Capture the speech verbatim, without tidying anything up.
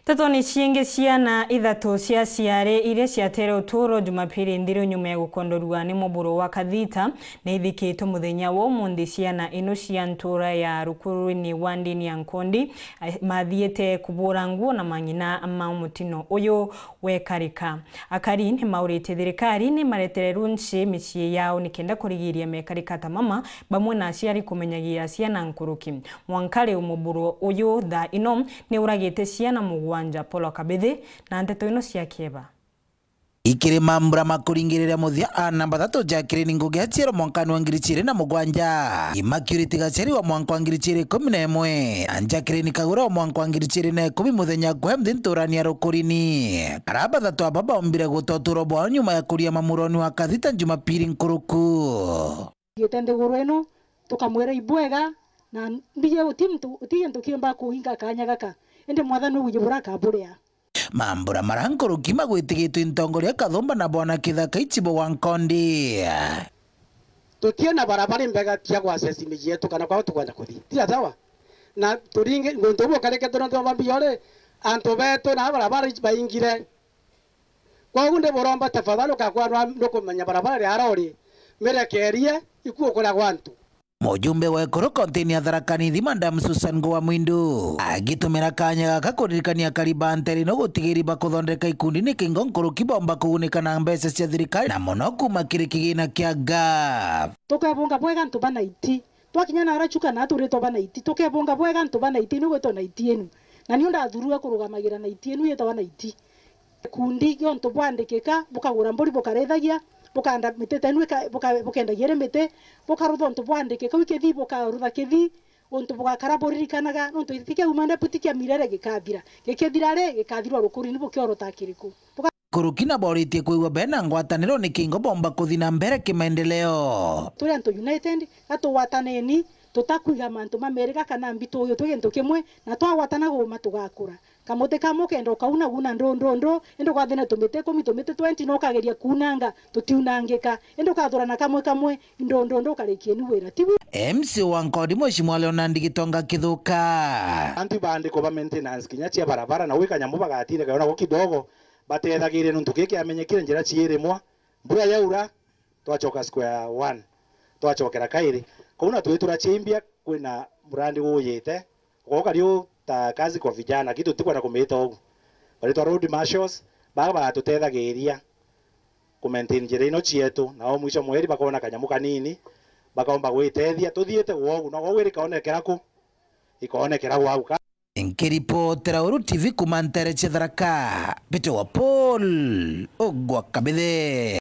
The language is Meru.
Ntetoni ciingi, ciana ithatu cia aciari iria ciatere uturo Jumapili nthiru nyuma ya gukondorua ni muburo wa kathita ni ithikitwe muthenya wa umunthi. Ciana ino cia ntura ya Rukuruni wa ndini ya Nkondi, eh, mathiite kubura nguo na mang'ina mao mutino uyu wekarika. Akari ni mauritie thirikari ni maretere runchi micii yao nikenda kurigiria mekarika ta mama bamwe na aciari kumenyagira ciana nkuruki. Mwanka riu muburo uyu thaa ino ni uragite ciana mugwanja. Paul Kabithi na nteto ino cia kieba. Ikiri mambura ma kuringirira muthia, a namba thatu Jacqueline Ngugi aciarwa mwankani wa ngiri ciiri na mugwanja. Immaculate Gaciari wa mwanka wa ngiri ciiri ikumi na imwe, na Jacqueline Kagura wa mwanka wa ngiri ciiri na ikumi muthenya kwe mthi nturani ya Rukurini. Ara bathatu aba baombire guta uturo bwao nyuma ya kuria mamuroni wa kathita Jumapili nkuruku. Thiite nthiguru ino, tukamwira ibwega, na mbiji uti muntu, uti gintu kiumba kuhinga kanya gaka, indi Mwathani uwiji bura akaburia. Mambura mara nkuruki magwitigitwe ntongoria Kathumba na bwana Kithaka Ichibo wa Nkondi. Tutiena barabara imbega cia gwa access miji yetu kana kwao tukwenda kuthi. Tiga sawa? Na turinge, guntu bukareke tuno tuomba mbijore, antu betu na barabara ici baingire. Kwogu ndi buromba tafadhali ukakwaa nwa-, nukumenya barabara ria rori, mirekerie, ikuu ukuria gwa antu. Mujumbe wa ekuru kontini ya Tharaka Nithi, Madam Susan Nguwa Mwindu, agitumira kanya gaka kuririkania akari ba ntere ino gutigiri bakuthondeka ikundi ni kingo nkuruki bomba kugunika na mbeca cia thirikari na muno kuma kiri kigina kia gaf. Tukebunga bwega antu ba Naiti. Twakinya na ara chuka na turitwa ba Naiti. Tukebunga bwega antu ba Naiti, ni gwitwa Naiti inu. Na niu ndathurue kurugamagira Naiti inu yitagwa Naiti. Kundi giontu bwandikika, bukagura mburi bukarithagia, bukanda miti tenu ika-, buka-, bukendagia iri miti, bukarutha untu bwandikika, u kithi bukarutha kithi, untu bugakara buririkanaga, nontu giti kiauma ndepu ti kia mirere gikathira. Gikithira ri, gikathirwa rukurini bukiorota kiriku? Buka- Kuruki na boritie kwigua bena ngwataniro ni kingo bomba kuthi na mbere kimaendeleo. Turi antu united, ga tugwataneni, tutakwiga mantu ma miriga kana mbitu uyu twi gintu kimwe, na twagwatana guma tugakura. Kamuti kamwe ukenda ukauna guna ndru, ndru, ndru, indi ukathina tumiti ikumi, tumiti twenty, no ukageria kunanga, tutiunangika. Indi ukathurana kamwe kamwe, ndru, ndru, ndru, ukarikie ni wira. Ti bu? M C A wa Nkondi, Mheshimiwa Leonard Gitonga Kithuka. Antu ibandiko ba maintenance kinya cia barabara, na gwi kanyamu bagatindika ona go kidogo, batethagiria nontu giki kiamenyekire njira ciirimwa, mbura yaura, twachoka square one, twachokera kairi. Kou na twitura chimbia, kwina murandi ujite, ukoka riu ta kazi kwa vijana, kitu tutikwenda kumita ugu. Baritwa road marshals, baba bagatutethagiria ku maintain njira ino cietu, nao mwisho mweri bakona kanyamu kanini, bakaomba gwitethia, tuthiite gwogu, na gwogu iri kaonekera ku? Ikaonekera gwagu ka? Nkiripotera Uru T V kuma ntere cia Tharaka, Peter wa Paul, Ogwa Kabithe.